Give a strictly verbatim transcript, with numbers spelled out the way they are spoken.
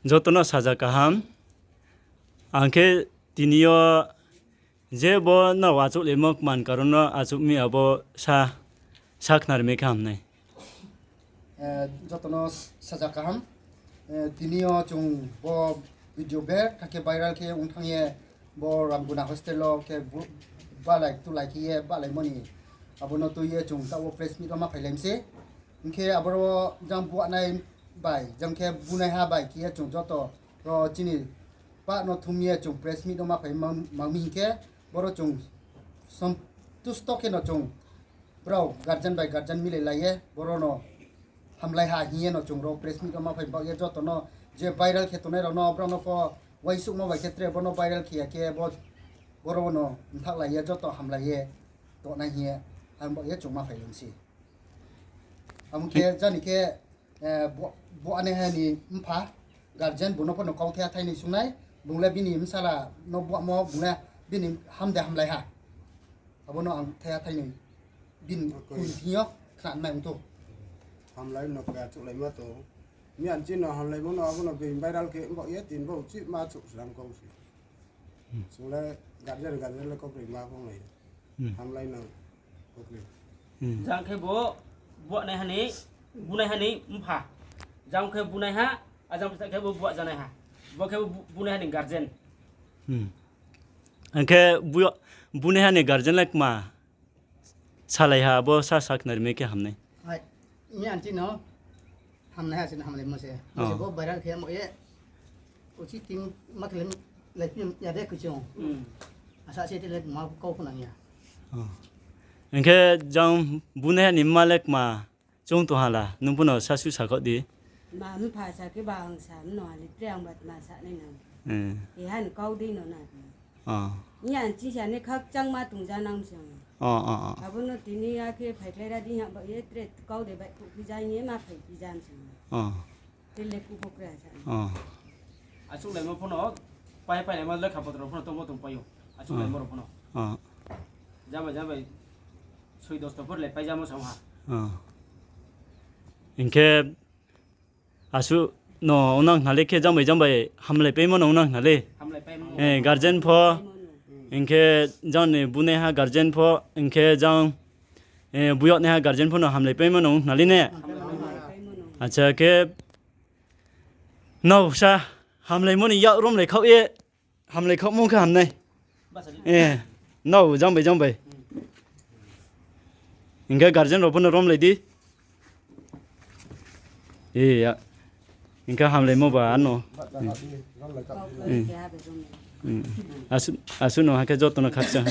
Joto no saja kaham. Ang khe tini yo je bo nrao achouhlaimo kman karon no achouh mi abo sa, sa khnarmi khe ham nai. Eh, joto no saja kaham. Eh, tini yo chung bo video betha khe viral khe ong thanng ye bo Ramguna hostel wo khe bu-, balai tulai khe ye balaimo ni abo no tui ye chung taoh wo press meet wo ma phailai mi se. Hing khe aboro jang buahnai bai, jang khe bunaiha bai khe ye chung joto ro chini pah no thum ye chung press meet wo ma phai mang, mang mi hing khe, boro chung santusto khe no chung brao guardian bai guardian milai lai ye, boro no hamlai ha hing ye no chung ro press meet wo ma phai baoh ye joto no je viral khe tongnai rao no, brao no pho uaingsouhmo bai khe tre bo no viral khe ya khe bo, boro no mthaohlai ye joto hamlai ye tongnai hing ye, ang baoh ye chung ma phai lang se. Abo khe jani khe, eh, bo-, buahnaiha ni mpha, guardian bung no pho no kauthai thai ni sungnai, bung le bini bsala no buahmo, bung le bini ham de hamlai ha. Abo no ang thai thai ni bini kung thing yo khna nai ong thou. Hamlai no kaya chouhlaima tong. Miyan chini hamlaimo no abo no being viral khe baoh ye tin bo chih ma chouh slam kau se. Chung le guardian, guardian le kaukroi ma phonglai. Hamlai no kaukroi. Jang khe bo buahnaiha ni, bunaiha ni mpha. Jang khe bunaiha, a jang khe bo buah janaiha. Bo khe bo bu-, bunaiha ni guardian. Ang khe bu-, bunaiha ni guardian le kma salai ha, abo sa sakhnari mi khe hamnai. Miyan chini hamnaiha se hamlaimo se. Bo se bo viral khe mo ye. Uchih tin ma khe le laiphi ya de kuchung. Asa se te le ma kau pho nang ya. Hing khe jang bunaiha ni mma le kma chung tong ha la, nung pho no sasu sakhaoh di. Ma mpha sa khe ba ang sa mno ha le tre ang ba tma sa nai nang. Keha ni kau dei no na. Miyan chini sa ni khakchangma tongja nang se ang. Abo no tini ya khe phaikhlai ra di ha ba ye tre kau de baihkhouh phi ja hing ye ma phaiphi ja se ang. Tele kubo kra sa. Achouhlaimo pho no, pai, pailaimo lekha potro pho no tongmo tongpai ou. Achouhlaimo rao pho no. Jambai, jambai, soi dosto pho le paijamo sa ha. Hing khe asuh no ongnang khna le khe jang bai jang bai hamlaipaimo no ongnang khna le. Guardian pho, hing khe jang ni bunaiha guardian pho, hing khe jang, buyagnaiha guardian pho no hamlaipaimo no ong khna le ne. Acha khe, nrao sa hamlaimo ni yak romlai khaoh ye, hamlai khaohmo khe hamnai. Nrao jang bai jang bai. Hing khe guardian rao pho no romlai di. Hing khe hamlaimo ba ano. Asuh, asuh no ha khe joto no khakchang.